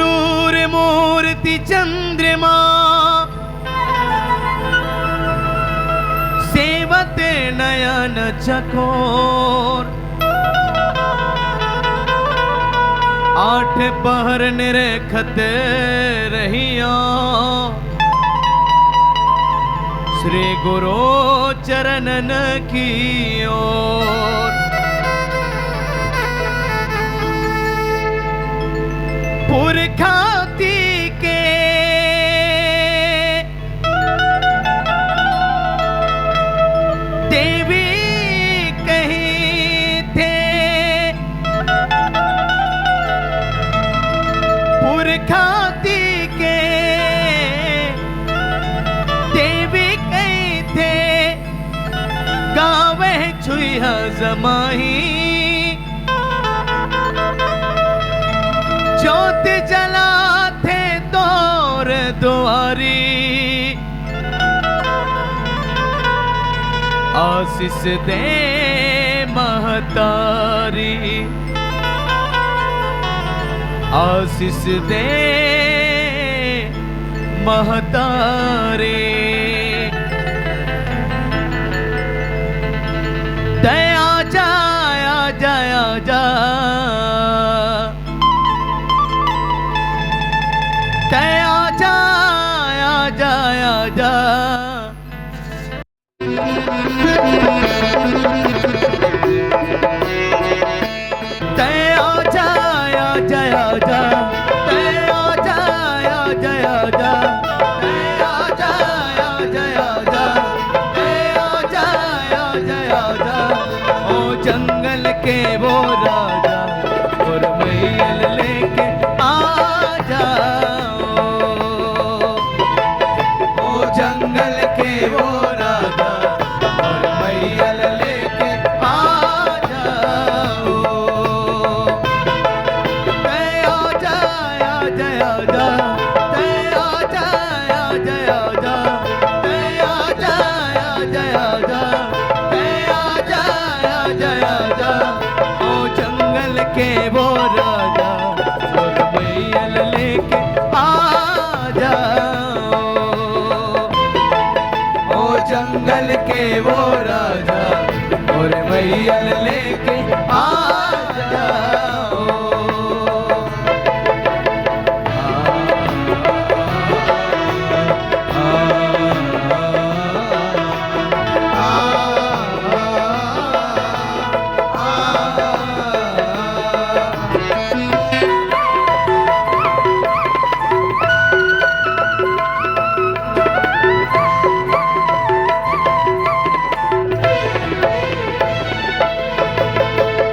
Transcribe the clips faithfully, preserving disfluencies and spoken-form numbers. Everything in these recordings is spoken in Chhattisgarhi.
गुरुर्मूर्ति चंद्रमा सेवते नयन चकोर। आठ पहर निरखत रहियो श्री गुरु चरणन की ओर। पुरखा ती के देवी कही सुइहा जमाही, ज्योति जलाथे तोर दुआरी। आशीष दे महतारी, आशीष दे महतारी। तै आजा, आजा, आजा। तै आजा, आजा, आजा। तै आजा, आजा, आजा। तै आजा, आजा, आजा। तै आजा, आजा, आजा। तै आजा, आजा, आजा। ओ जंगल के वो राजा, मोर मैयल लेके आ जाओ। ओ जंगल के वो राजा, मोर मैयल लेके आ जाओ। तै आजा, आजा, आजा। तै आजा, आजा, आजा। तै आजा, आजा, आजा। तै आजा, आजा, आजा। ओ जंगल के वो राजा, मोर मैयल लेके आ जाओ। ओ जंगल के वो राजा, मोर मैयल लेके आ जाओ।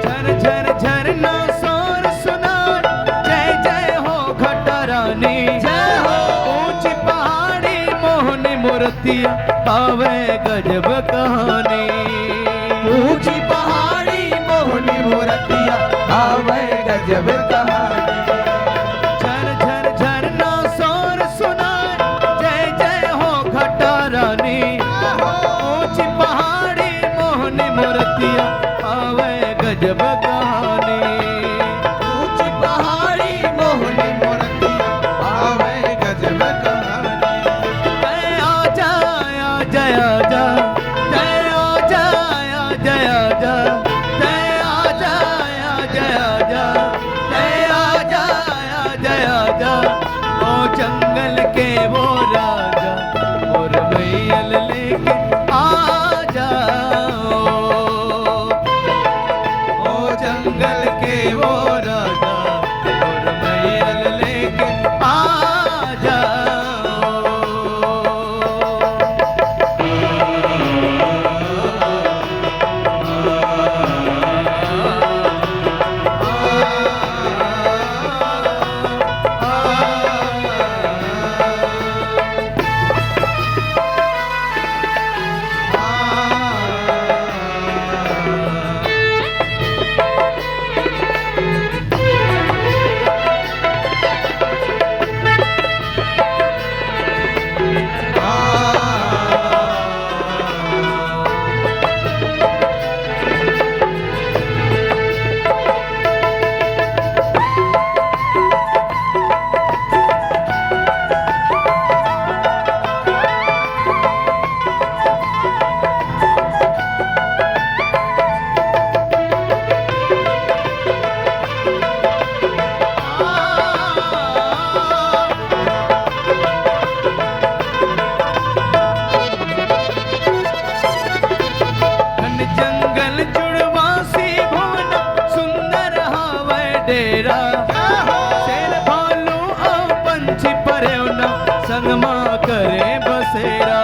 झर झर झरना शोर सुनाय, जय जय हो घटा रानी। जय हो। ऊंची पहाड़ी मोहनी मूर्तिया, आवे गजब कहानी। ऊंची पहाड़ी मोहनी मूर्तिया, आवे गजब कहानी। झर झर झरना शोर सुनाय, जय जय हो घटा रानी। ऊंची पहाड़ी मोहनी मूर्तिया, आवे गजब कहानी। ऊंची पहाड़ी मोहनी मूर्तिया, आवे गजब कहानी। तै आजा, आजा, आजा। तै आजा, आजा, आजा। तै आजा, आजा, आजा। तै आजा, आजा, आजा। ओ जंगल के वो राजा, मोर मैयल लेके आ जाओ। ओ जंगल के वो राजा, मोर मैयल लेके आ जाओ। घन जंगल जुड़वासी भुवन, सुंदर हावय डेरा। शेर भालू अउ पंछी परेवना, संग मा करे बसेरा।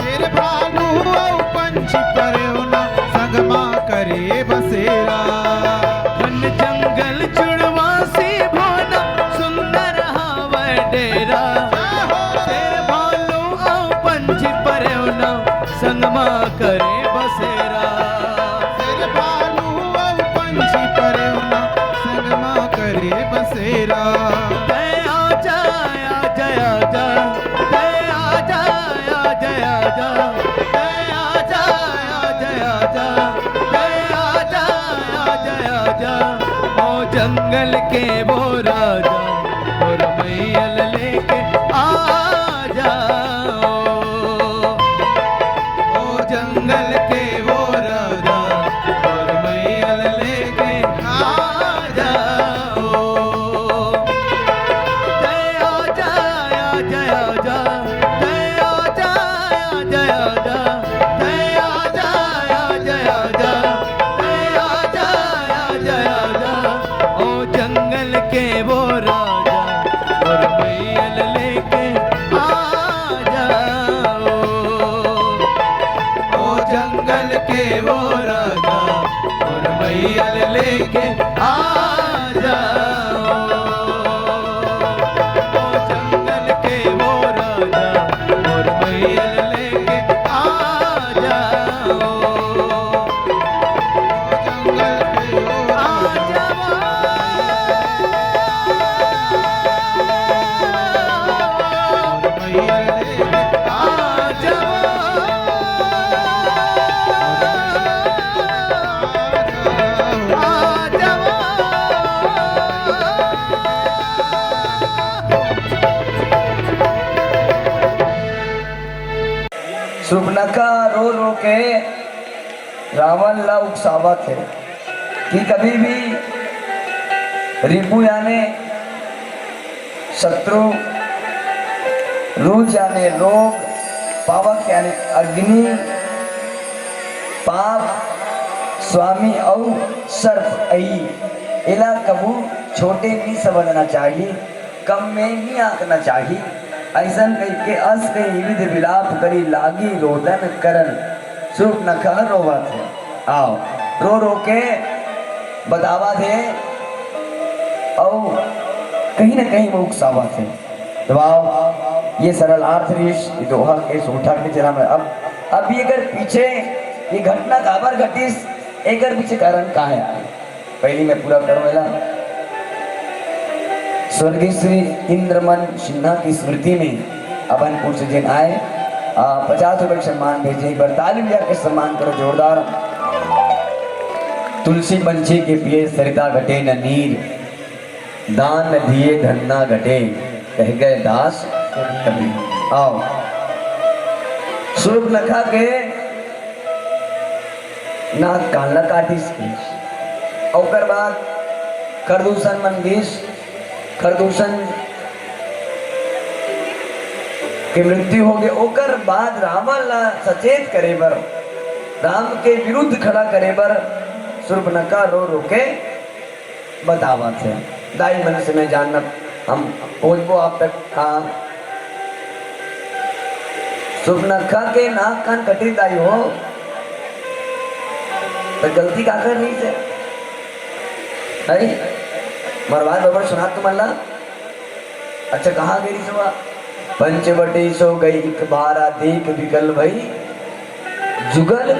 शेर भालू अउ पंछी परेवना, संग मा करे बसेरा। घन जंगल जुड़वासी भुवन, सुंदर हावय डेरा। शेर भालू अउ पंछी परेवना, संग मा करे बसेरा। जंगल के वो राजा, मोर मैया ल लेके आ जाओ। ओ जंगल के वो राजा, मोर मैया ल लेके आ जाओ। जय आजा, आजा, आजा। जय आजा, आजा, आजा। जय आजा, आजा, आजा। जय आजा, आजा, आजा। ओ जंगल के वो राजा, मोर मैया ल लेके आ जाओ। ओ जंगल के वो राजा, मोर मैया ल लेके आ जाओ। ओ जंगल के वो राजा, मोर मैया ल लेके आ जाओ। जंगल के वो आ जाओ। मैया ले आ जाओ। आ जाओ। सुपनखा रो रो के रावण ला उकसावत हे कि कभी भी रिपु याने शत्रु, रुच याने रोग, पावक याने अग्नि, पाप, स्वामी अउ सर्प अई, एला कभू छोटे नी समझना चाही। कम में नी आंकना चाही। अइसन कहिके अस कहि विविध विलाप करि लागी रोदन करन। सुपनखा रोवत हे। आओ, रो रो के बतावत हे अउ कहीं ना कहीं वो उकसावत हे। तो आओ, ये सरल आर्थ रिस, ये दोहा के सोठा के चला में अब, अब ये अगर पीछे ये घटना काबर घटिस, एकर पीछे कारण का हे? पहली मैं पूरा करूं एला। स्वर्गीय श्री इंद्रमन सिन्हा की स्मृति में अभनपुर से जेन आए, आ, पचास रुपए के सम्मान भेजे, एक बार ताली बजा के सम्मान करो जोरदार। तुलसी पंछी के पिए सरिता घटे न नीर, दान दिए धन ना घटे, कह गए दास कबीर। आओ, सुपनखा के नाक कान ला काटिस। ओकर बाद खरदूषण मन गिस, खरदूषण के मृत्यु हो गए। ओकर बाद रावण ला सचेत करे बर, राम के विरुद्ध खड़ा करे बर सुपनखा रो रो के बतावत हे। दाई मन से मैं जानना, हम पहुंचबो आप तक। हाँ, सुपनखा के नाक कान कटिस दाई हो, तो गलती काकर रहिस हे? अरे, मोर बात बरोबर सुनात तुमन ला। अच्छा, कहाँ गे रिहिस हवा? पंचवटी सो गई एक बारा, देख बिकल भई जुगल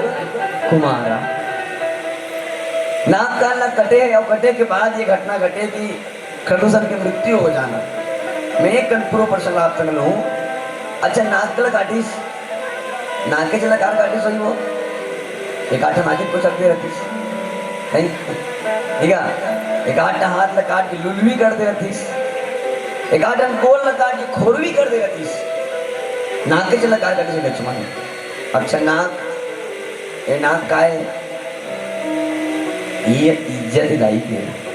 कुमारा। नाक कान ला कटे हे अउ कटे के बाद ये घटना घटे कि खरदूषण के मृत्यु हो जाना। मैं एक कन पूरा प्रसंग आप संग लूँ। अच्छा, नाक ला काटिस, नाक के चला कान काटिस होही वो? एक आठ नाक के कुछ अगले रहतिस, है? ठीक है, एक आठ हाथ ला काट के लुलवी कर दे रहतिस, एक आठ गोल ला काट के खोरवी कर दे रहतिस। नाक के चला कान काटिस लक्ष्मण। अच्छा नाक, ए नाक काय? ये इज्जत दाई के।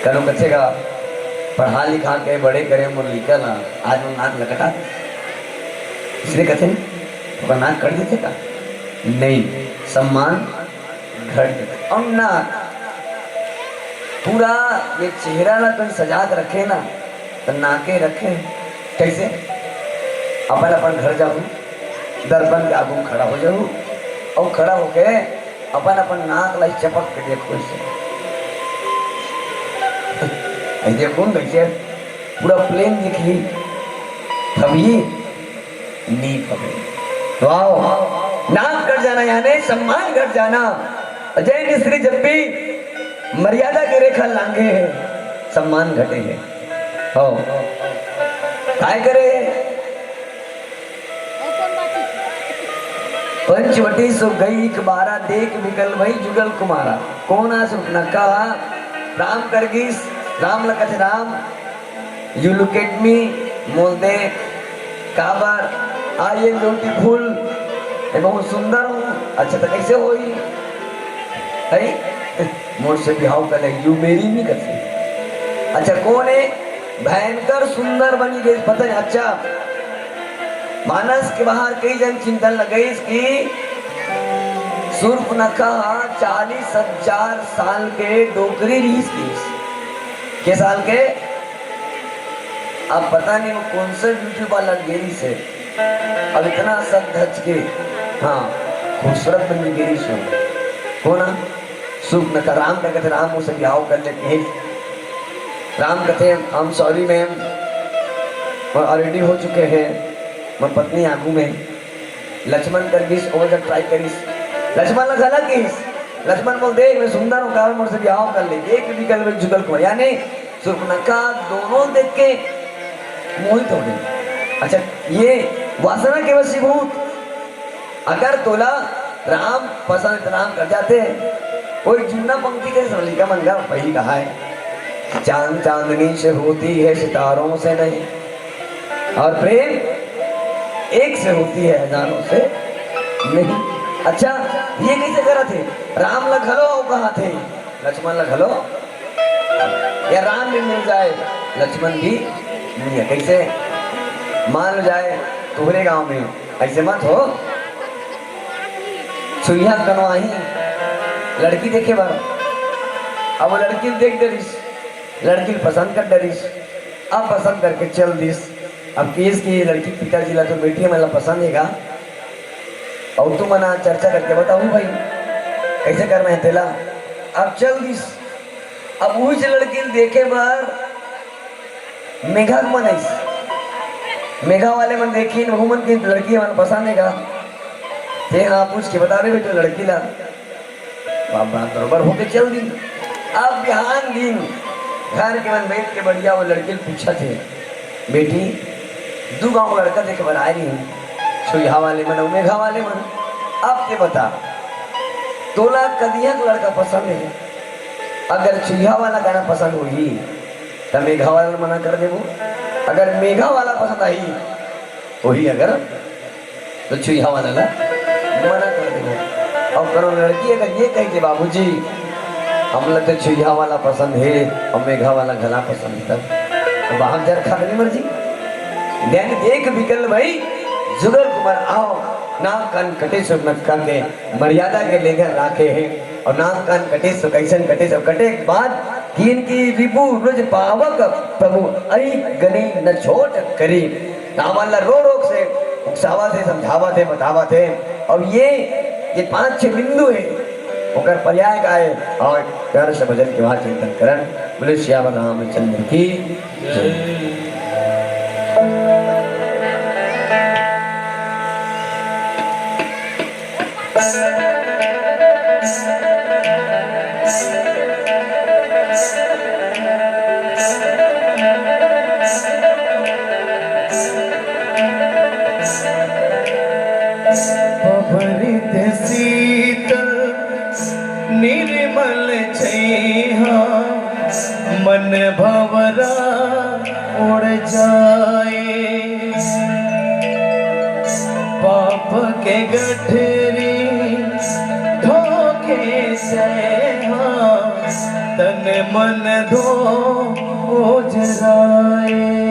कनो कथे का, पढ़ा लिखा के बड़े करे मोर लइका ला, आज मोर नाक ला कटा। इसलिए कथे, "तोर नाक कट देथे का?" नहीं, सम्मान घट देथे। अउ नाक, पूरा ये चेहरा ला तो सजा के रखे ना, तो नाके रखे। कैसे? अपन अपन घर जाहू, दर्पण के आगू में खड़ा हो जाहू, अउ खड़ा होके अपन अपन नाक ला चपक के देखो ऐसे। ऐ देखो न कैसे पूरा प्लेन दिखही, तभी नी पकड़े। वाओ, नाक कट जाना यानी सम्मान घट जाना। अजय मिस्त्री जब भी मर्यादा के रेखा लांघे हे, सम्मान घटे हे। हो, काय करे? पंचवटी सो गई एक बारा, देख बिकल भई जुगल कुमारा। कोन आस रुकना कहा? राम कर गिस, राम ल कथे Ram, you look at me, मोल देख, काबर, I am beautiful, मैं बहुत सुंदर हूँ। अच्छा, तो कैसे होई? है? मोर से बिहाव कर ले, you marry me करथे। अच्छा, कौन है? भयंकर सुंदर बनी गई, पता नहीं। अच्छा, मानस के बाहर कई जन चिंतन लगइस कि सूर्पनखा ह चालीस हजार साल के डोकरी रिहिस किस। के साल के? अब पता नहीं वो कौन से ब्यूटी पार्लर गे रिहिस हे, अब इतना सज धज के, हाँ, खूबसूरत बन के गे रिहिस हे। कौन? सूर्पनखा। राम का कथे, राम मोर से बिहाव कर ले कहिस। राम कथे, I am sorry ma'am, Mor already हो चुके हैं, मोर पत्नी आगू में। लक्ष्मण कर गिस, ओमन जब try करिस, लक्ष्मण ला घला किस, लक्ष्मण बोल, देख, मैं सुंदर हूँ, काबर मोर से बिहाव कर ले, एक विकल्प में जुगल कुमार, यानी सूर्पनखा दोनों देख के मोहित हो गई। अच्छा, ये वासना के वशीभूत। अगर तोला राम पसंद, राम कर जाते, कोई जुन्ना पंक्ति के समझ का मन का वही कहा है, चांद चांदनी से होती है, सितारों से नहीं, और प्रेम एक से होती है, हजारों से नहीं। अच्छा, ये कैसे करत हे? राम ला घलो कहा थे, लक्ष्मण ला घलो, या राम भी मिल जाए, लक्ष्मण भी मिल जाए। कैसे? मान लो जाए तुम्हारे गांव में, ऐसे मत हो, सुइया कनवाही लड़की देखे बर। अब वो लड़की ल देख डरिस, लड़की ल पसंद कर डरिस, अब पसंद करके चल दिस। अब केस के लड़की के पिताजी ला तो बेटी मन ला पसंद हे गा, अउ तुमन आज चर्चा करके बताहू भाई, कैसे करना है तेला। अब चल दिस, अब उही लड़की ल देखे बर मेघा के मन आइस। मेघा वाले मन देखिन, वहू मन के लड़की मन पसंद हे गा। ते हाँ पूछ के बताबे बेटा लड़की ला। बाप बाप बरोबर होके चल दिन। अब बिहान दिन घर के मन बैठ के बढ़िया वो लड़की ल पूछत हे, बेटी, दू गांव लड़का देखे बर आए रही, छुईहा वाले मन अउ मेघा वाले मन। अब ते बता, तोला कदिया के लड़का पसंद हे? अगर छुईहा वाला गाना पसंद होही, त मेघा वाला ल मना कर देबो। अगर मेघा वाला पसंद आही, होही अगर, तो छुईहा वाला ला मना कर देबो। अउ कोनो लड़की अगर ये कही के, "बाबूजी, हमला तो छुईहा वाला पसंद हे अउ मेघा वाला घला पसंद हे," तब, तब बाहर जर खा नहीं मर्जी। यानी देख विकल भाई, जुगल कुमार आओ, नाक कान कटे सुनत करके मर्यादा के लेकर राखे हे। अउ नाक कान कटे सो कैसन कटे सो कटे के बाद कि इनकी रिपु रुज पावक प्रभु अई गनी न छोट करी। हमन ला रो रो से उकसावत हे, समझावत हे, बतावत हे। अउ ये, ये पांच छह बिंदु हे, ओकर पर्याय का हे। अउ प्यार से भजन के वहां चिंतन करन। बोले सियावर रामचंद्र की जय। पभरित शीतल निर्मल छैहा, मन भंवरा उड़ जाए। पाप के गठरी धोखे सैहा, तन मन धो ओझराए।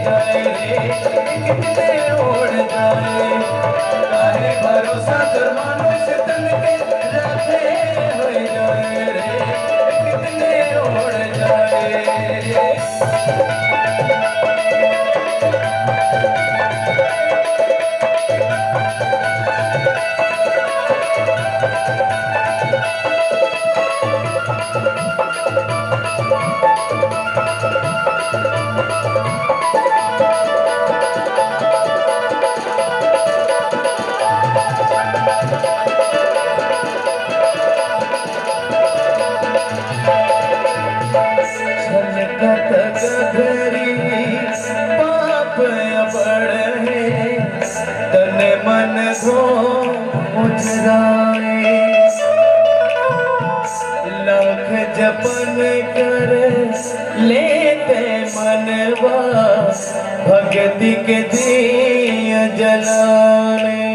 जाए रे, एक दिन ओढ़ जाए। काहे भरोसा कर मानुष तन के, राखे होए जाए रे, एक दिन ओढ़ जाए। छलकत गगरी पाप अबड़ हे, तन मन धो उजराए। लाख जपन कर लेते मनवा, भक्ति के दिया जलाने।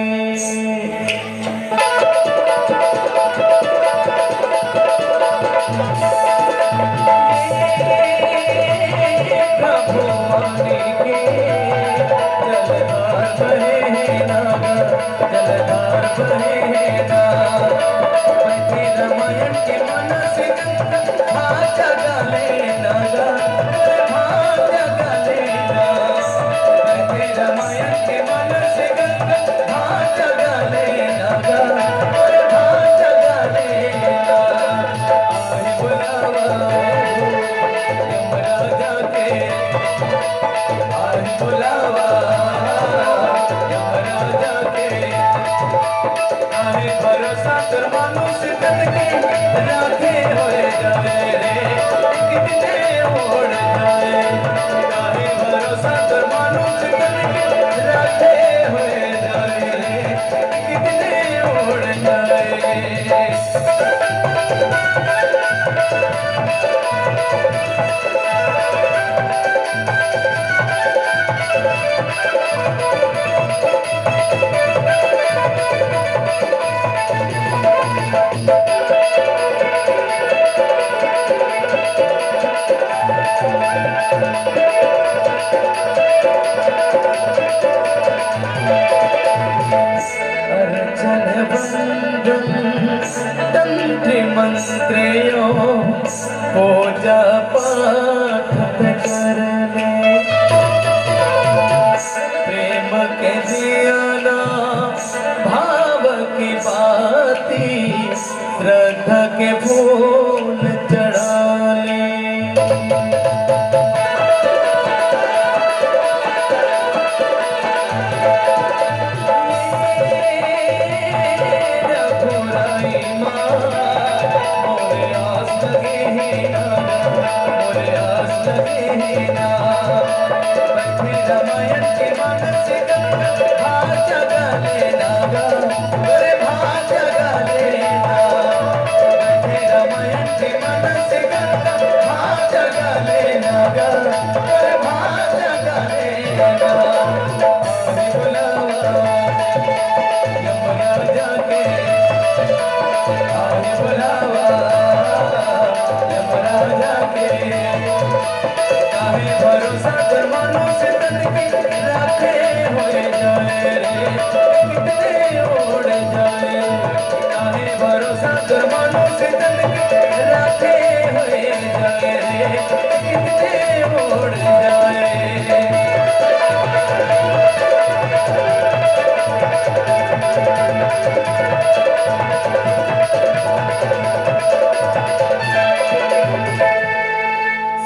अर्चन वंदन तंत्र मंत्र यो, पूजा पाठ करने। प्रेम के दिया ना भाव की बाती, श्रद्धा के फूल चढ़ाने।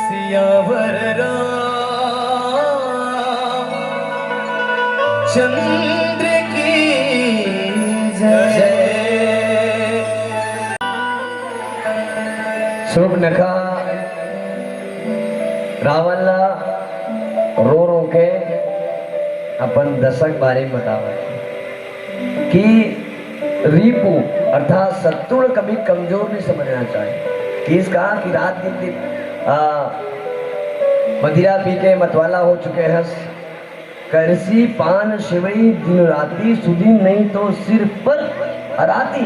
सियावर रामचंद्र की जय। सुख नखा रावण ला रो रो के अपन दशा के बारे में बतावत हे कि रिपु अर्थात शत्रु ला कभी कमजोर नहीं समझना चाहिए। कि इसका कि रात दिन दिन, आ, मदिरा पी के मतवाला हो चुके हस, करसी पान सेवई दिन राती, सुधी नहीं तो सिर पर अराती।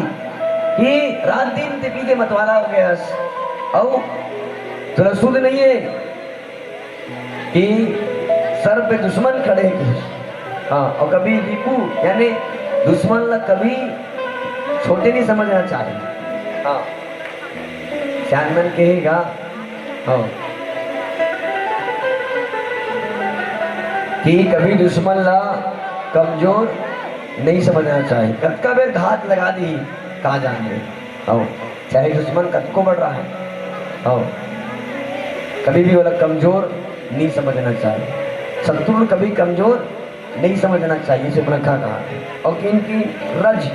कि रात दिन ते पी के मतवाला हो गए हस, अउ तोला सुध नहीं है कि सर पे दुश्मन खड़े हे। हाँ, और कभी रिपु यानी दुश्मन ला कभी छोटे नहीं समझना चाहिए। हाँ, सियान मन कहेगा, हाँ, कि कभी दुश्मन ला कमजोर नहीं समझना चाहिए। कतका बेर घात लगा दी, कहाँ जान दे। हाँ, चाहे दुश्मन कतको बड़ रहा है, हाँ, कभी भी ओला कमजोर नहीं समझना चाहिए। शत्रु ला कभी कमजोर नहीं समझना चाहिए, इसे बड़खा कहा। और इनकी रज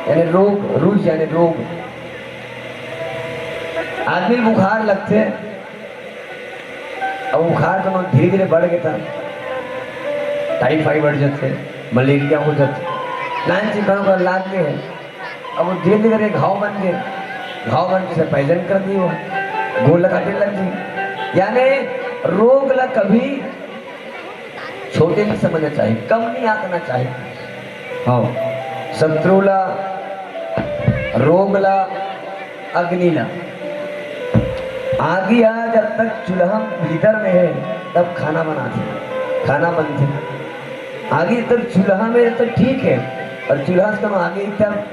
यानी रोग, रुज यानी रोग, आदमी बुखार लगथे, अब बुखार तो धीरे धीरे बढ़ गया था, टाइफाइड बढ़ जाते, मलेरिया हो जाते, नान चिकन का लाग गए हैं। अब वो धीरे धीरे करके घाव बन गए, घाव बन के से पैजन कर दी, वो गोल काटे लग गई। यानी रोग ला कभी छोटे नहीं समझना चाहिए, कम नहीं आंकना चाहिए। हाँ, शत्रु ला, रोग ला, अग्नि ला। आगी आ जब तक चूल्हा भीतर में है, तब खाना बनाते, खाना बनते। आगी तक चूल्हा में है तो ठीक है, और चूल्हा से कम आगी तब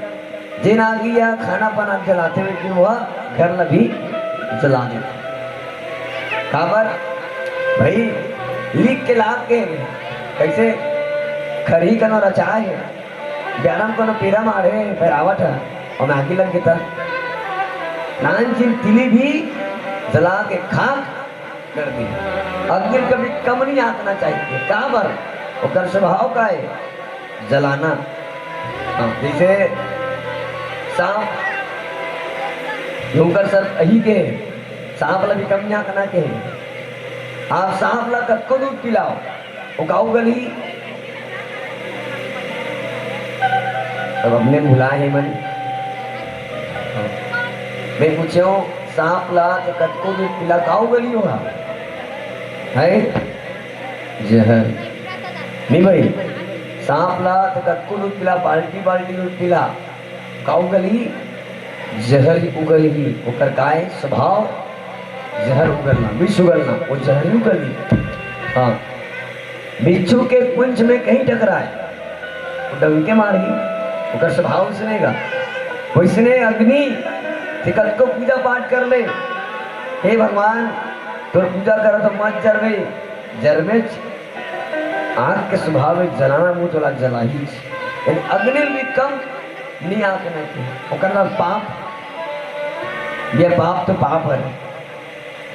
जेन आगी या खाना पाना जलाते हुए कि वह घर ला भी जला देते। काबर भाई, लिख के लाग के कैसे खरही कनो रचाए है, ब्यारम कोनो पीरा मारे, फिर आवत है, और आगी लग गई था। नान चिन तिली भी जला के खाक कर दी। अग्नि कभी कम नहीं आंकना चाहिए। काबर? ओकर स्वभाव का है? जलाना। हाँ, जैसे सांप, ओकर सर अही के, सांप ला भी कम नहीं आंकना के। आप सांप ला कतको दूध पिलाओ, वो काऊ गली। अब हमने भुला है मन। मैं पूछे हूँ, सांप ला तो कतको दूध पिला, काऊ गली हो है? जहर। नहीं भाई, सांप ला तो कतको दूध पिला, बाल्टी बाल्टी दूध पिला, काऊ गली? जहर ही उगल ही। ओकर काय स्वभाव? जहर उगलना, विष उगलना, वो जहर ही उगल ही। हाँ, बिच्छू के पुंछ में कहीं टकराए, वो डंके मारही, ओकर स्वभाव उसने का। वैसने अग्नि, ते कतको पूजा पाठ कर ले, हे भगवान, तोर पूजा करो तो मत जरवे, जरमेच। आग के स्वभाव में जलाना, मुंह तोला जलाही। यानी अग्नि भी कम नहीं आंकना चाहिए। ओकर नाम पाप, ये पाप तो पाप है,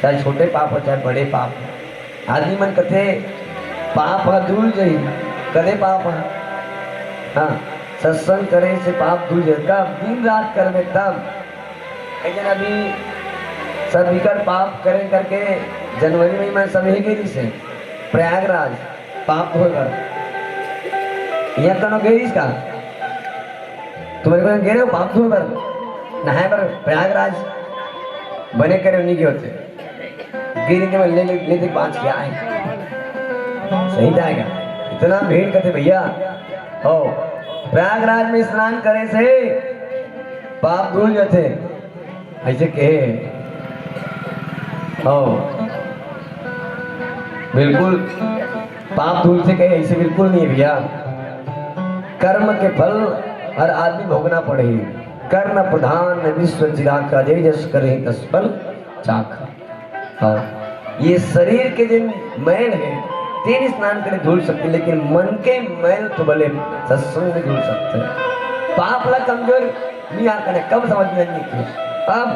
चाहे छोटे पाप हो, चाहे बड़े पाप हो। आदमी मन कथे, "पाप ह धुल जही।" कदे पाप ह? हाँ, सत्संग करे से पाप धुल जही। कब? दिन रात करबे तब। लेकिन अभी सब बिकट पाप करे करके जनवरी महीना में सब हे गे रिहिस हे प्रयागराज पाप धोए बर। यहाँ कोनो गे रिहिस का? तुम्हारे को गे रहे हो पाप धोए बर, नहाए बर प्रयागराज? बने करे नहीं गे होते। गिर के मैं ले, ले, ले, ले बांच के आए। सही जाएगा। इतना भीड़ कथे भैया। हो, प्रयागराज में स्नान करे से पाप धुल जाते। ऐसे कहे। हो, बिल्कुल पाप धुल से कहे, ऐसे बिल्कुल नहीं है भैया। कर्म के फल हर आदमी भोगना पड़े। कर्म प्रधान विश्व चिराखा, जे जस करे तस फल चाखा। हाँ, ये शरीर के जिन मैल है, तेन स्नान करे धुल सकते, लेकिन मन के मैल तो भले सत्संग में धुल सकते हैं। पाप ला कमजोर नहीं आंकना, कब समझ में नहीं थी। अब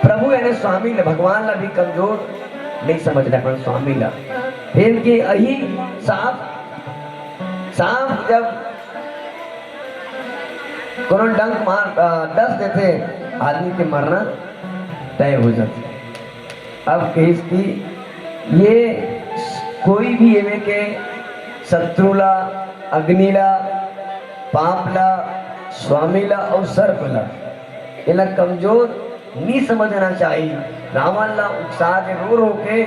प्रभु यानी स्वामी ला, भगवान ला भी कमजोर नहीं समझना, अपन स्वामी ला। फिर की अही सांप, सांप जब कोनो डंक मार, अ, डस देथे, आदमी के मरना तय हो जाथे। अब कहिस कि ये कोई भी एमे के शत्रु ला, अग्नि ला, पाप ला, स्वामी ला और सर्प ला, एला कमजोर नी समझना चाही। रावण ला उकसा के रो रो के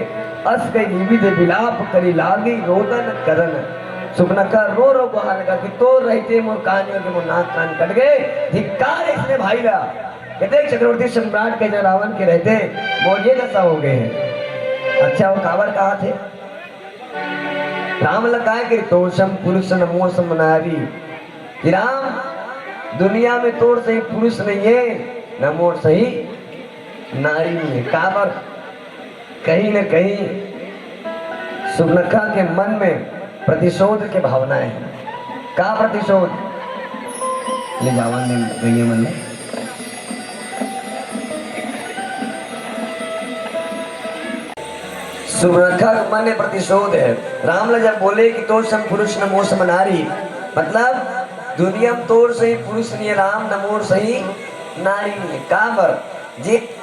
अस कई विविध विलाप करी लागी रोदन करन। सुपनखा रो रो गोहार लगा कि तोर रहते मोर कान के मोर नाक कान कट गए। धिक्कार इसने भाई ला। कहते चक्रवर्ती सम्राट के जो रावण के रहते मोर ये दशा हो गए है। अच्छा वो काबर कहा थे? राम ल काय करी, "तोसम पुरुष न मोसम नारी।" कि राम, दुनिया में तोर सही पुरुष नहीं है, न मोर सही नारी नहीं है। काबर? कहीं न कहीं सुर्पनखा के मन में प्रतिशोध के भावना है। का प्रतिशोध? ले जावन दे गइया मन ल। सुर्पनखा के मन में प्रतिशोध है। राम ल जब बोले कि "तोसम पुरुष न मोसम नारी", मतलब दुनिया में तोर सही पुरुष नहीं है राम, न मोर सही नारी नहीं है। काबर? जे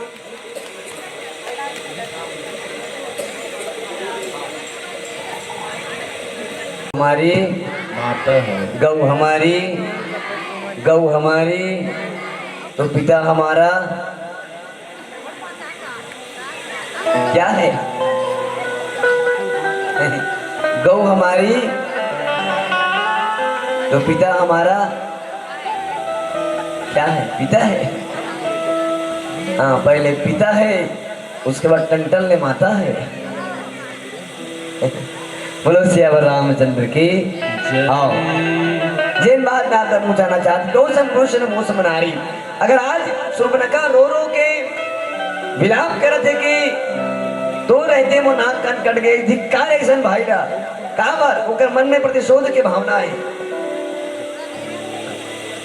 हमारी माता है। गौ हमारी, गौ हमारी, तो पिता हमारा क्या है? गौ हमारी, तो पिता हमारा क्या है? पिता है। हाँ, पहले पिता है, उसके बाद टन टन ले माता है। बोलो सियावर रामचंद्र की। जय। आओ। जेन बात मैं आप तक पहुंचाना चाहत, "तोसम पुरुष न मोसम नारी।" अगर आज सुर्पनखा रो रो के विलाप करत है कि "तोर रहते मोर नाक कान कट गए, धिक्कार अइसन भाई ला।" काबर? ओकर मन में प्रतिशोध के भावना है।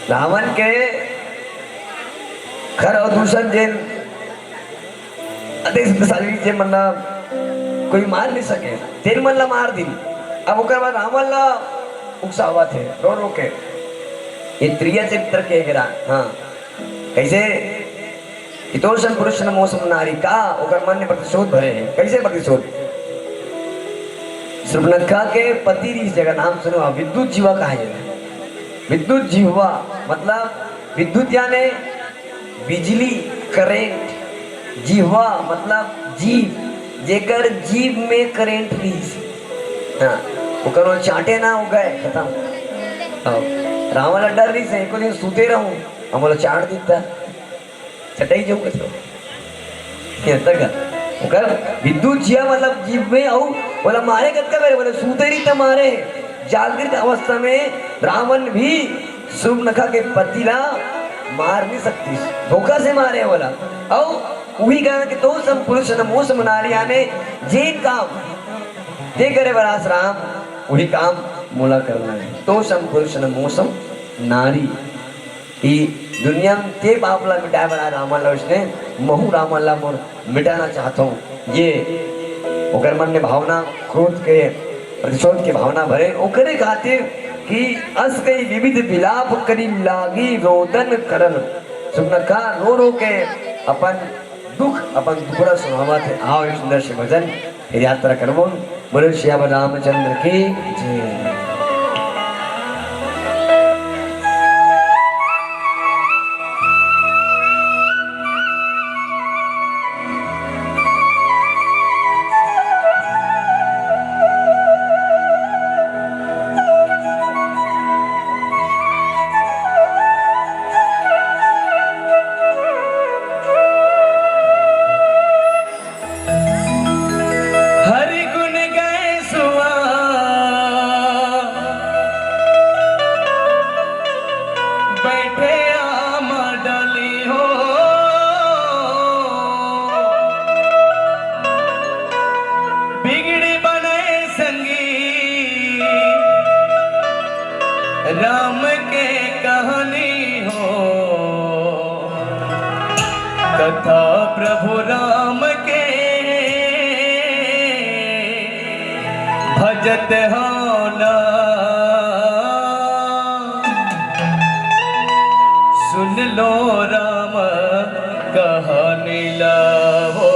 रावण के खर अउ दूसर जेन अतेक शक्तिशाली जे मन ला कोई मार नहीं सके, तेन मन ला मार दिन। अब ओकर बाद रावण ला उकसावत हे, रो रो के। ये त्रिया चरित्र के गिरा, हाँ। कैसे? "कि तोसम पुरुष न मोसम नारी", का ओकर मन में प्रतिशोध भरे है। कैसे प्रतिशोध? सुर्पनखा के पति रहिस, जेकर नाम सुनो, विद्युत जिह्वा कहा जाए। विद्युत जिह्वा मतलब विद्युत यानी बिजली, करंट, जिह्वा मतलब जीभ, जेकर जीभ में करंट रहिस। हाँ, ओकर वो चाटे ना, हो गए, खत्म। हाँ, रावण ल डर रहिस, एको दिन सूते रहूं, हम बोला चाट देता, चटाई जाऊंगा तो। ये तक ओकर विद्युत जिह्वा मतलब जीभ में, अउ बोला मारे कतका बेर, बोले सूते रही त मारे। जागृत अवस्था में रावण भी सुर्पनखा के पति ला मार नहीं सकती, धोखा से मारे वाला। अउ उही कारण कि "तोसम पुरुष न मोसम नारी", यानी जे काम ते करे बर आस राम, उही काम मोला करना है। "तोसम पुरुष न मोसम नारी", कि दुनिया में ते पाप ला मिटाए बर आए रावण ला, उसने महू रावण ला मोर मिटाना चाहत हूँ। ये ओकर मन में भावना, क्रोध के, प्रतिशोध के भावना भरे, ओकरे खातिर कि "अस कई विविध विलाप करी लागी रोदन करन।" सुर्पनखा रो रो के अपन दुख, अपन दुखड़ा सुनावत हे। आओ, एक सुंदर से भजन, फिर यात्रा करबो। बोलो सियावर रामचंद्र की जय। हरि गुण गाए सुआ, बैठे आम डली हो। बिगड़ी बने संगी, राम के कहानी हो। कथा प्रभु राम के, भजत हो ना। सुन लो राम कहानी लावो,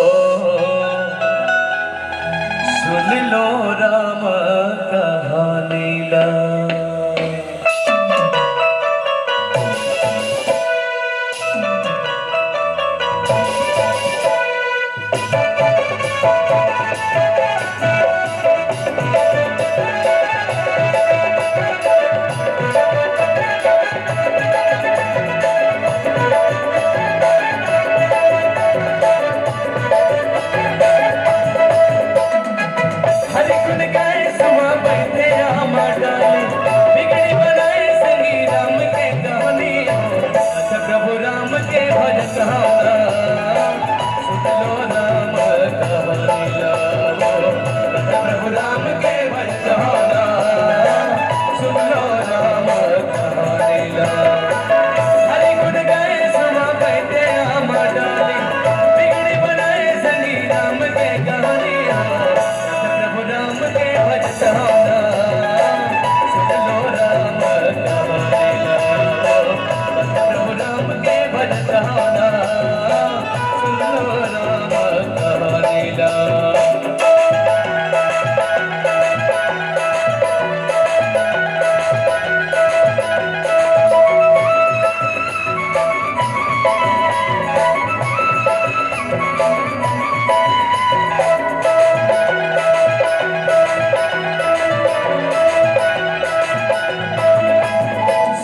सुन लो राम कहानी लावो। प्रभु राम के भजत हो ना, सुन लो राम कहानी ला। प्रभु राम के भजत हो ना, सुन लो राम कहानी ला।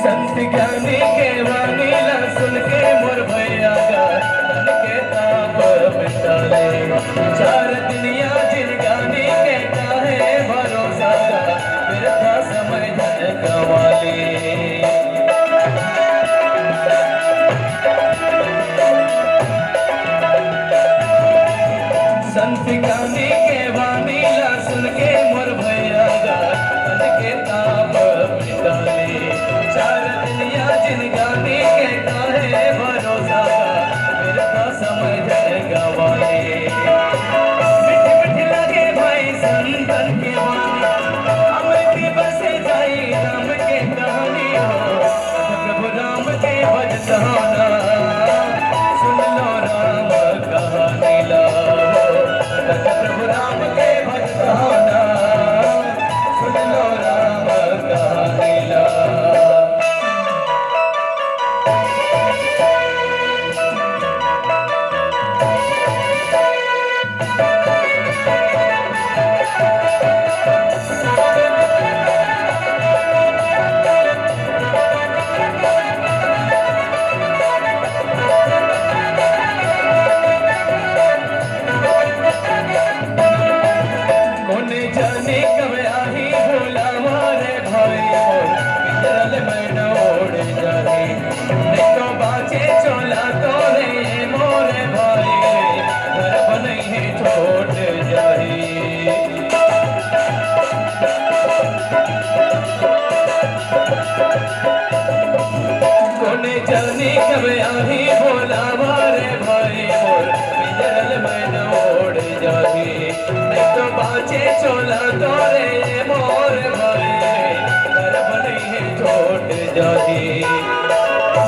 संत ज्ञानी के वाणी ला सुन के मोर भैया गा, तन के ताप मिटाले। चार दुनिया जिनगानी के काहे भरोसा गा, बिरथा समय धन गवाले। संत ज्ञानी के वाणी ला सुन के मोर भैया गा, तन के ताप मिटाले। चार दुनिया जिनगानी के काहे भरोसा गा, बिरथा समय धन गवाले। मीठ मीठ लगे भाई संतन के वाणी, अमृत बरसे जाई राम के कहानी हो। प्रभु राम के भजत हो ना, सुन लो राम कहानी ला। प्रभु राम के भजत हो ना, सुन लो राम कहानी ला। कोने जाने कब आही भोला मारे भाई मोर, पिंजरल में न ओढ़ जाही। नहीं तो बाचे चोला तोरे मोरे भाई, घर बनई है छोट जाही। कोने जानी कब आही भोला मारे भाई मोर, पिंजरल में न ओढ़ जाही। नहीं तो बाचे चोला तोरे मोर भाई, घर बनई है छोट जाही।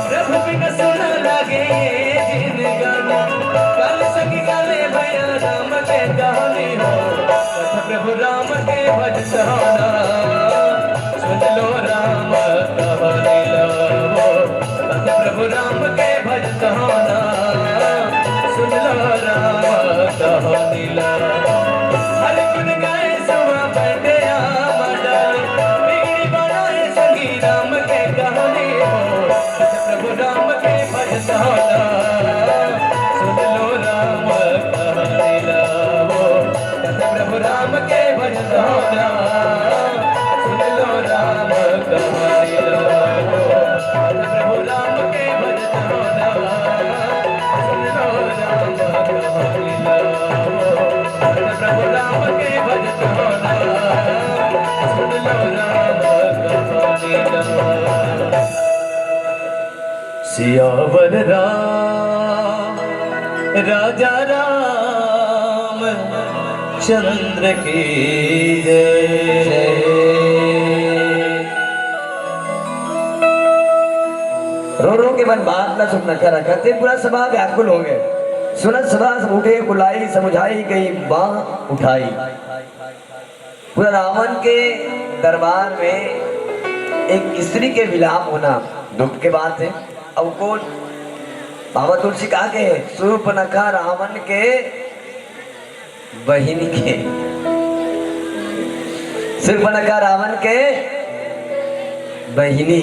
प्रभु बिन सुना लागे ये जिनगानी, काल संग गाले भैया राम के कहानी हो। प्रभु राम के भजत हो ना, सुन लो राम कहानी ला। प्रभु राम के भजत हो ना, सुन लो राम कहानी ला। हर गुण गाए सुवा बैठे आम डाले, बिगड़ी बनाए संगी राम के कहानी हो। प्रभु राम के भजत हो ना, सुन लो राम कहानी ला। प्रभु राम के भजत हो ना, सुन लो राम कहानी ला। प्रभु राम के भजत हो ना, सुन लो राम कहानी ला। प्रभु राम के भजत हो ना, सुन लो राम कहानी ला। सियावर राम राजा राम चंद्र की जय। रो रो के मन बात न सुन नखर रखत, पूरा सभा व्याकुल हो गए। सुनत सभा सब उठे कुलाई, समुझाई गई बांह उठाई। पूरा रावण के दरबार में एक स्त्री के विलाप होना दुख के बात है। अब को बाबा तुलसी कहा के, सूर्पनखा रावण के बहिनी के, सूर्पनखा रावण के बहिनी।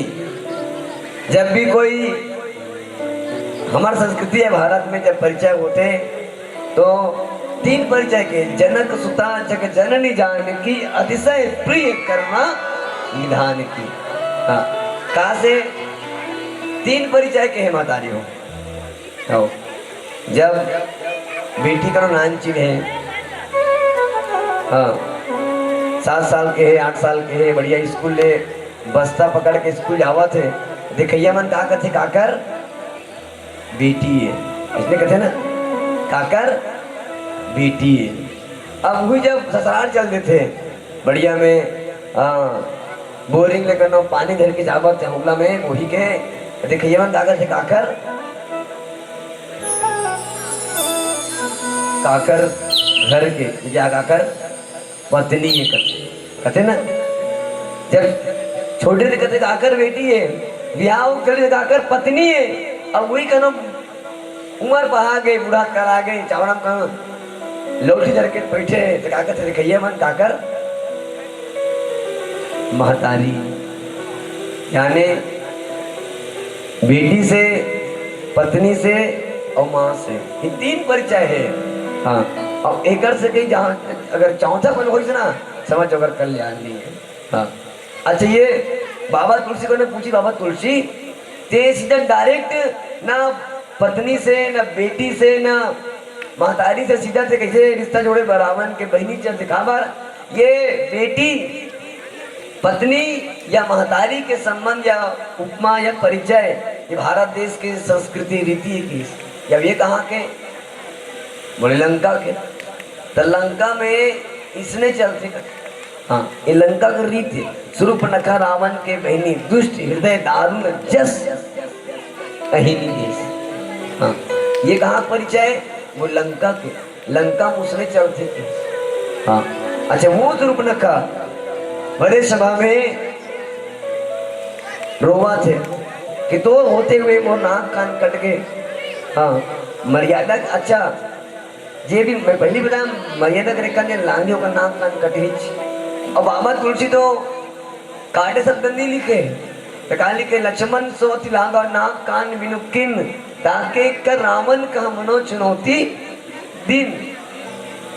जब भी कोई हमार संस्कृति है, भारत में जब परिचय होते तो तीन परिचय के, जनक सुता जग जननी जानकी, अतिशय प्रिय करुणा निधान की। हाँ, कहा से तीन परिचय के है महतारी हो। हो। जब बेटी करो नानचिन है, हाँ, सात साल के है, आठ साल के है, बढ़िया स्कूल ले बस्ता पकड़ के स्कूल जावत है, देखैया मन का कथे, काकर बेटी है, इसने कथे ना, काकर बेटी है। अब हुई जब ससुराल चल देथे, बढ़िया में, हाँ, बोरिंग लेकर न पानी धर के जावत हे हुगला में, वही के देखइया मन काकर से काकर, काकर घर के, या काकर पत्नी हे कथे, कथे ना, जब छोटे से कथे काकर बेटी हे, बिहाव कर काकर पत्नी हे, अब वही कनो उमर पहा गे, बूढ़ा करा गे, चावड़ा म कहाँ लौठी धर के बैठे हे, त का कथे देखइया मन, काकर महतारी, यानी बेटी से, पत्नी से अउ माँ से, ये तीन परिचय हे। हाँ, अब एकर से कहीं जहाँ अगर चौथा बन होइस ना, समझ ओकर कल्याण नहीं है। हाँ, अच्छा, ये बाबा तुलसी को ने पूछी, बाबा तुलसी, ते सीधा डायरेक्ट ना पत्नी से, ना बेटी से, ना महतारी से, सीधा से कैसे रिश्ता जोड़े रावण के बहिनी चल दिखा बार? ये बेटी, पत्नी या महतारी के संबंध या उपमा या परिचय, ये भारत देश की संस्कृति रीति की। अब ये कहाँ के? बोले लंका के। तो लंका में इसने चलते, हाँ, ये लंका के रीत हे। शूर्पणखा रावण के बहिनी, दुष्ट हृदय दारुण जस अहिनी देश। हाँ, ये कहाँ परिचय? वो लंका के, लंका में उसने चलते के। हाँ, अच्छा, वो शूर्पणखा बड़े सभा में रोवत हे कि तोर होते हुए मोर नाक कान कट गए। हाँ, मर्यादा, अच्छा, जे भी मैं पहली बताया, मर्यादा के रेखा ले लांघे ओकर नाक कान कटही। अब बाबा तुलसी तो काटे शब्द नहीं लिखे, तो का लिखे? लक्ष्मण सो अति लांघा नाक कान बिनु कीन, ताके कर रावण कह मनो चुनौती दीन।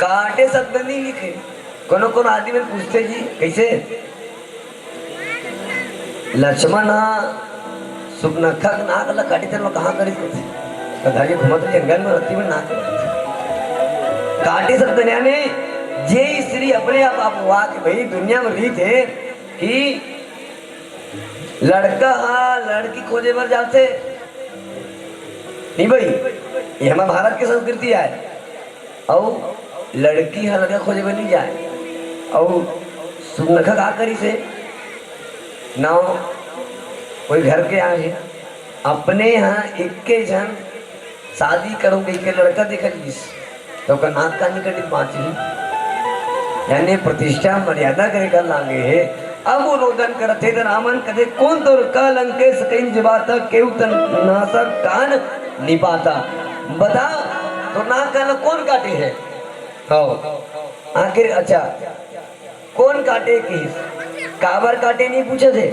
काटे शब्द नहीं लिखे। कोनो कोनो आदमी मन पूछते जी, कैसे? लक्ष्मण ह सुपनखा के नाक ल काटिस, तेन ल कहाँ करिस कथे? तो घर के घूमत जंगल में रहती में नाक काटिस। काटे शब्द यानी जे स्त्री अपने आप, आप हुआ कि भाई दुनिया में रीत हे कि लड़का हा लड़की खोजे बर जाथे। नहीं भाई, ये हमारे भारत की संस्कृति आय। अउ लड़की ह लड़का खोजे बर नहीं जाए। अउ सुनखा का करिस हे? नाव कोई घर के आए हे, अपने यहाँ इक्के झन शादी करो कहिके लड़का देखा लीस, तो ओकर नाक कान कटिस बाँची। यानी प्रतिष्ठा मर्यादा करे कर लागे हे। अब वो रोदन करत हे, त रावण कथे, "कोन तोर का लंकेश कहिन जबाता, केहू तन नासा कान निपाता।" बता, तो नाक कान कोन काटे हे? हो। आखिर, अच्छा, कोन काटे किहिस? काबर काटे नहीं पूछत हे?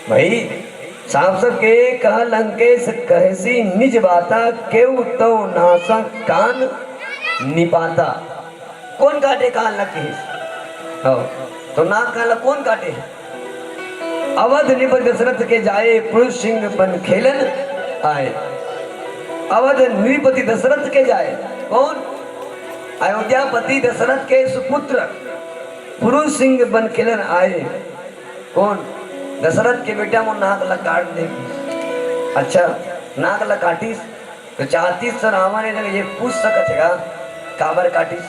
भाई, साफ साफ के कहा, लंकेश कहसी निज बाता, केहू तो नासा कान निपाता। कोन काटे कान ल किहिस? हो। तो नाक कान ल कोन काटे? अवध नृप दशरथ के जाए, पुरुष सिंह बन खेलन आए। अवध नृपति दशरथ के जाए। कौन? अयोध्यापति दशरथ के सुपुत्र पुरुष सिंह बन खेलन आए। कौन? दशरथ के बेटा मोर नाक ला काट दे। अच्छा, नाक ला काटिस तो चाहतिस तो रावण ए जगह ये पूछ सकत हे का, काबर काटिस,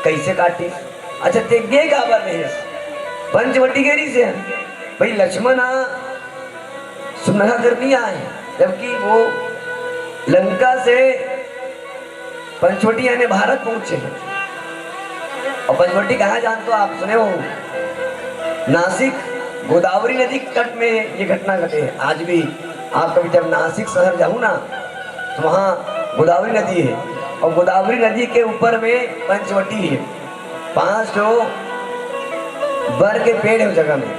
कैसे काटिस? अच्छा, ते गे काबर रहिस? पंचवटी गे रहिस हे। भाई, लक्ष्मण आ सुनखा कर नहीं आए, जबकि वो लंका से पंचवटी यानी भारत पहुंचे हैं। और पंचवटी कहाँ जानते हो आप, सुने हो? नासिक, गोदावरी नदी के तट में ये घटना घटे है। आज भी आप कभी जब नासिक शहर जाओ ना, तो वहाँ गोदावरी नदी है और गोदावरी नदी के ऊपर में पंचवटी है। पांच ठो बर के पेड़ है उस जगह में,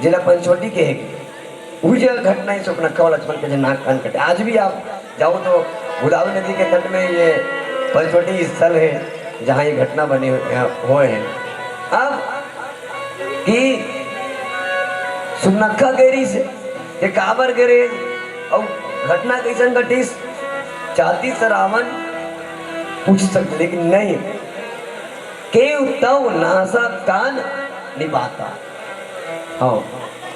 जिला पंचवटी के है। उही जगह घटना हे सुपनखा अउ लक्ष्मण के जे नाक कान कटे। आज भी आप जाओ तो गोदावरी नदी के तट में ये पंचवटी स्थल हे, जहाँ ये घटना बने हुए, होए हे। अब कि सुपनखा गे रहिस हे, ये काबर गे रहिस अउ घटना कइसन घटिस, चाहतिस त रावण पूछ सकते, लेकिन नहीं, केहू तउ नासा कान निपाता। हाँ,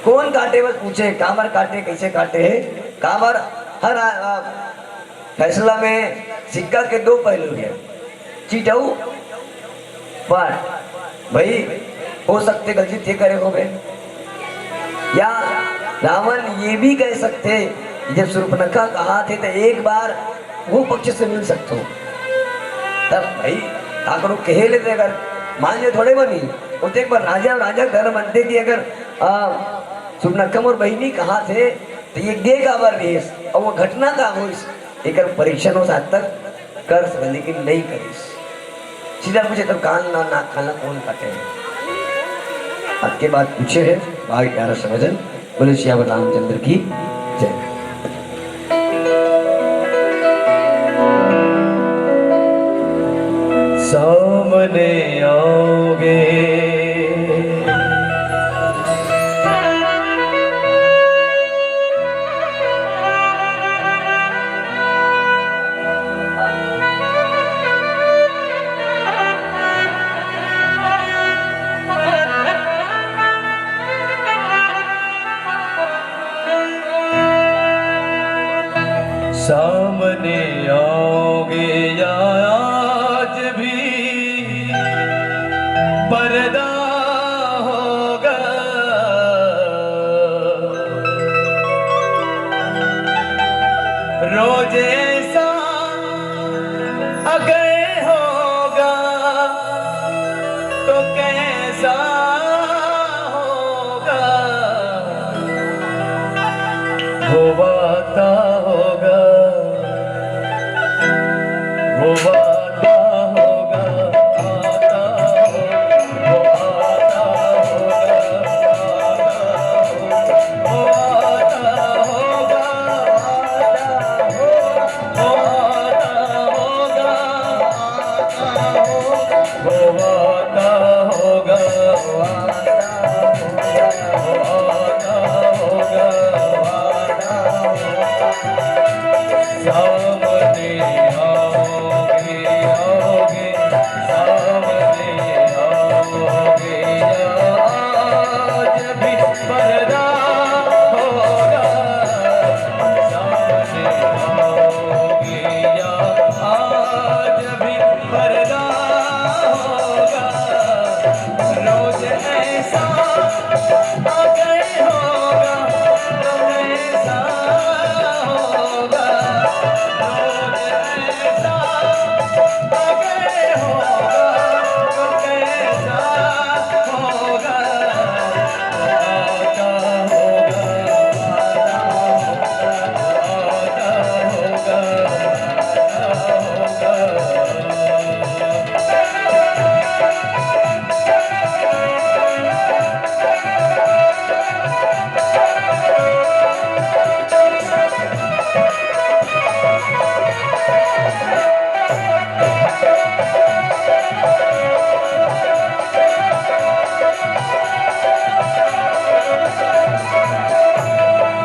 कोन काटे बस पूछे, काबर काटे, कैसे काटे हे, काबर हर आ, आ, फैसला में सिक्का के दो पहलू है। चिटऊ, पर भाई, हो सकथे गलती ते करे होबे। या रावण ये भी कह सकथे, जब सुर्पनखा कहाथे त एक बार वो पक्ष से मिल सकथो। तब भाई, काकरो कहे ले दे, अगर मान ले थोड़े बनी, वो तो एक बार राजा, राजा घर मनथे कि अगर, आ, सुर्पनखा मोर बहिनी कहाथे, त ये गे काबर रहिस, अउ वो घटना का होइस, एकर परीक्षण हो आज तक कर सकन, लेकिन नहीं करिस। सीधा पूछे, "तब कान ना, नाक कान ला कौन काटे है?" अतके बात पूछे है, भाई प्यारा समझन, बोले, "सियावर रामचंद्र की जय।" सामने आओगे। सामने आओगे या आज भी पर्दा होगा। रोज ऐसा अगर होगा तो कैसा होगा? वो वादा होगा, वो वादा होगा, आता होगा, वो आता होगा, आता होगा, वो आता होगा, आता होगा, वो आता होगा, आता होगा, वो आता होगा, वो आता होगा, वो आता होगा, वो आता होगा। सामने आओगे, आओगे, सामने आओगे, आज भी पर्दा होगा। सामने आओगे, आज भी पर्दा होगा। रोज ऐसा अगर होगा, तो ऐसा होगा। रोज ऐसा अगर होगा, तो कैसा होगा? आता होगा, आता होगा, आता होगा, आता होगा।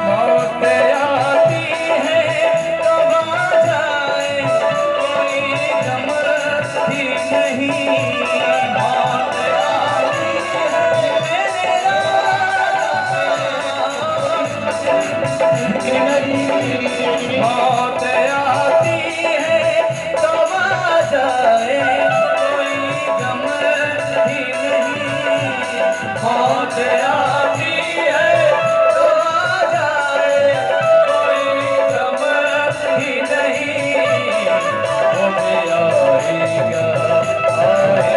मौत आती है तो आ जाए, कोई गम भी नहीं। मौत आती है, मौत आती है तो आ जाए, कोई गम भी नहीं। मौत आती है तो आ जाए, कोई गम भी नहीं। वो भी आएगा, आएगा।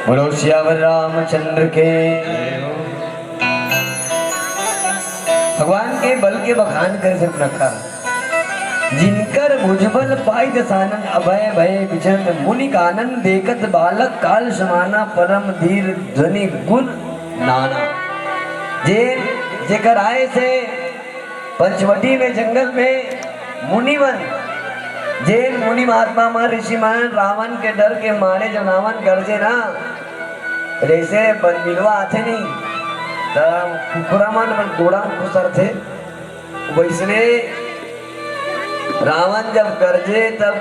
बोलो सियावर रामचंद्र के। भगवान के बल के बखान करे से रखा। जिनकर भुजबल पाई दसानन, अभय भय बिचरत मुनि कानन, देखत बालक काल समाना, परम धीर ध्वनि गुण नाना। जे जेकर आए से पंचवटी में जंगल में मुनिमन, जेन मुनि महात्मा मन, ऋषि मन रावण के डर के मारे जब रावण गरजे ना, जैसे बनबिलवा आथे नहीं, त कुकुरा मन अपन गोड़ा में खुसरथे, वैसने रावण जब गरजे तब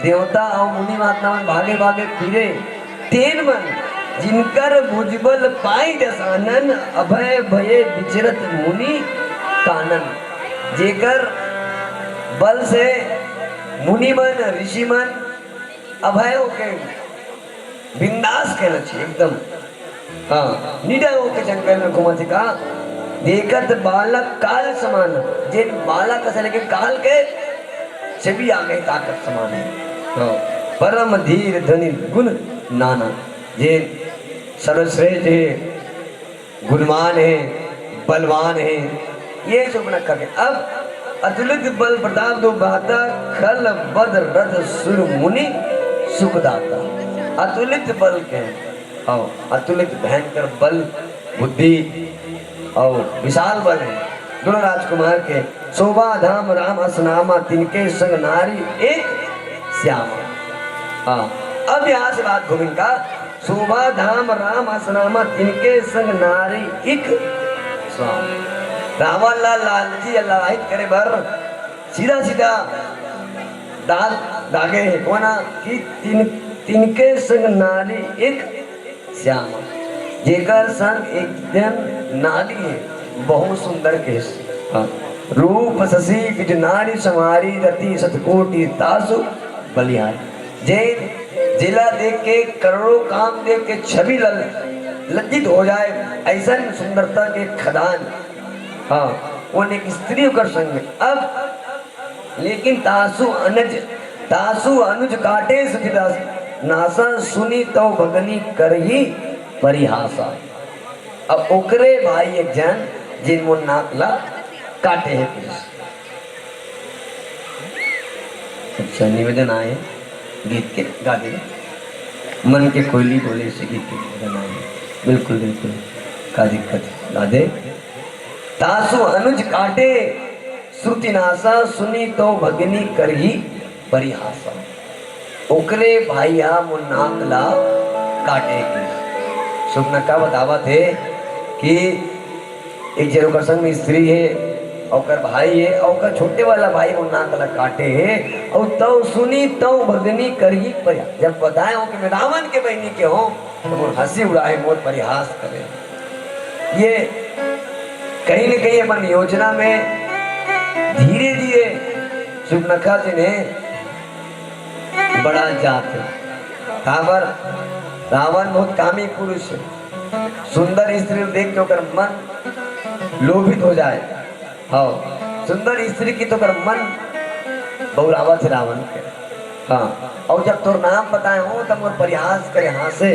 देवता अउ मुनि महात्मा मन भागे भागे फिरे। तेन मन जिनकर भुजबल पाई दसानन, अभय भये बिचरत मुनि कानन। जेकर बल से मुनि मन, ऋषि मन अभय होके, बिंदास कहना चाहिए एकदम। हाँ, निडर होके जंगल में घूमत हे का। देखत बालक काल समान, जेन बालक असन लेकिन काल के से भी आगे ताकत समान है। हाँ, परम धीर ध्वनि गुण नाना, जेन सर्वश्रेष्ठ है, गुणवान है, बलवान है, ये सुपनखा के। अब अतुलित बल प्रताप दो बहाता, खल बद रथ सुर मुनि सुखदाता। अतुलित बल के, हाँ, अतुलित भयंकर बल, बुद्धि अउ विशाल बल है दोनों राजकुमार के। शोभा धाम राम असनामा, तिनके संग नारी एक श्यामा। हाँ, अब यहाँ से बात घूमिन का, शोभा धाम राम असनामा, तिनके संग नारी एक श्यामा। रावण ला लालची अल्लाहित करे बर सीधा सीधा दाग दागे है कोना कि तिन तिनके संग नारी एक श्यामा, जेकर संग एक जन नारी है, बहुत सुंदर केस। हाँ। रूप शशि विज नारी संवारी, रति शतकोटि तासु बलिहारी। जे जिला देख के करोड़ों काम देख के छवि लल लज्जित हो जाए, ऐसन सुंदरता के खदान। हाँ, वो एक स्त्री ओकर संग में। अब लेकिन तासु अनुज, तासु अनुज काटे सुखदास, नासा सुनी तव भगनी करही परिहासा। अब ओकरे भाई एक जन जिन मोर नाक ला काटे है पुलिस। अच्छा, निवेदन आए गीत के गा दे। मन के कोयली बोले से गीत के निवेदन आए। बिल्कुल, बिल्कुल। का दिक्कत है? गा दे। तासु अनुज काटे श्रुति नासा, सुनी तो भगनी करही परिहासा। ओकरे भाई हा मोर नाक ला काटे के। सुपनखा बतावत हे कि एक जन ओकर संग में स्त्री हे, ओकर भाई हे, अउ ओकर छोटे वाला भाई मोर नाक ला काटे हे, अउ तव सुनी तव भगनी करही परिहासा। जब बताए हो कि मैं रावण के बहिनी के हों, तो मोर हंसी उड़ाए, मोर परिहास करे। ये कहीं न कहीं अपन योजना में धीरे धीरे सुपनखा जी ने बड़ा जात हे। काबर रावण बहुत कामी पुरुष हे। सुंदर स्त्री देख के ओकर मन लोभित हो जाए। हाँ, सुंदर स्त्री के तो ओकर मन बउरावत हे रावण के। हाँ, अउ जब तोर नाम बताए हो, तब मोर परिहास करे, हाँसे,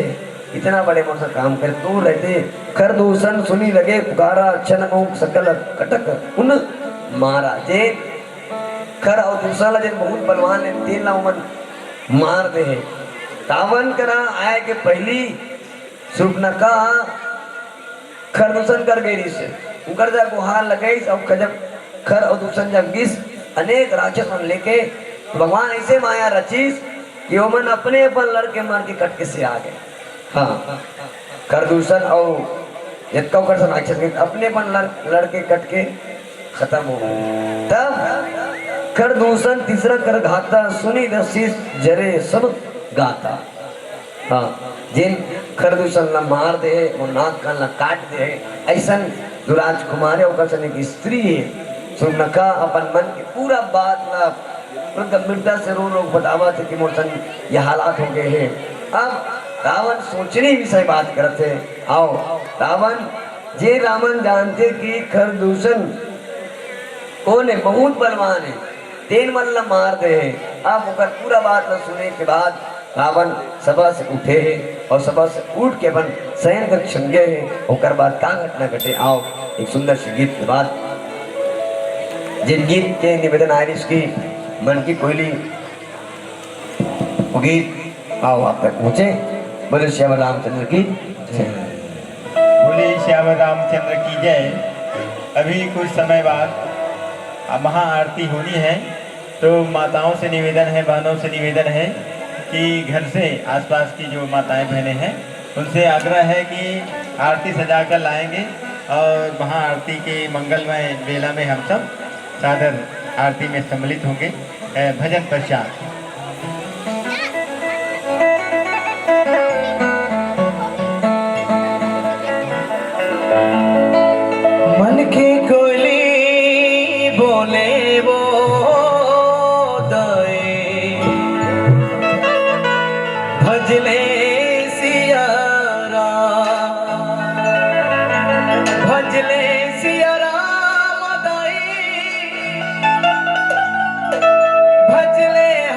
इतना बड़े मोर से काम करे, दूर रहते। खर दूषण सुनी लगे पुकारा, छन मोह सकल कटक उन मारा। जे खर अउ दूषण ला, जेन बहुत बलवान हे, तेन ला ओमन मार दे हे। रावण करा आए के पहिली सुपनखा खर दूषण कर गई रहिस हे। उकर जा गुहार लगाइस अउ खजब खर अउ दूषण जब गिस, अनेक राक्षस मन लेके भगवान ऐसे माया रचिस कि ओमन अपने अपन लड़के मार के कट के सिरा गए। हाँ, खर दूषण अउ जतका ओकर से राक्षस गए, अपने अपन लड़, लड़के कट के खत्म हो गए। तब खर दूषण तीसरा कर घाता, सुनी रसीस जरे सब गाता। हाँ, जेन खर दूषण ला मार दे हे, वो नाक कान ला काट दे हे, ऐसन जो राजकुमार हे, ओकर संग एक स्त्री हे। सुपनखा अपन मन के पूरा बात ला पूरा गंभीरता से रो रो बतावत हे कि मोर संग ये हालात हो गए हे। अब रावण सोचने विषय बात करत हे। आओ, रावण, जे रावण जानते कि खर दूषण कौन हे, बहुत बलवान हे, तेन मन ला मार दे हे। अब ओकर पूरा बात ला सुने के बाद रावण सभा से उठे हे अउ सभा से उठ के अपन शयन कक्ष में गे हे। ओकर बाद का घटना घटे, आओ एक सुंदर से गीत के बाद, जेन गीत के निवेदन आय रिहिस कि मन की कोयली, वो गीत आओ आप तक पहुँचे। बोले श्याम रामचंद्र की जय। बोले श्याम रामचंद्र की जय। अभी कुछ समय बाद महा आरती होनी है, तो माताओं से निवेदन है, बहनों से निवेदन है कि घर से आसपास की जो माताएं बहनें हैं, उनसे आग्रह है कि आरती सजाकर लाएंगे और महा आरती के मंगलमय बेला में हम सब सादर आरती में सम्मिलित होंगे। अ, भजन पश्चात। मन की कोयली बोले वो दाई, भजले सिया राम, भजले सिया राम दाई, भजले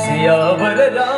सियावर राम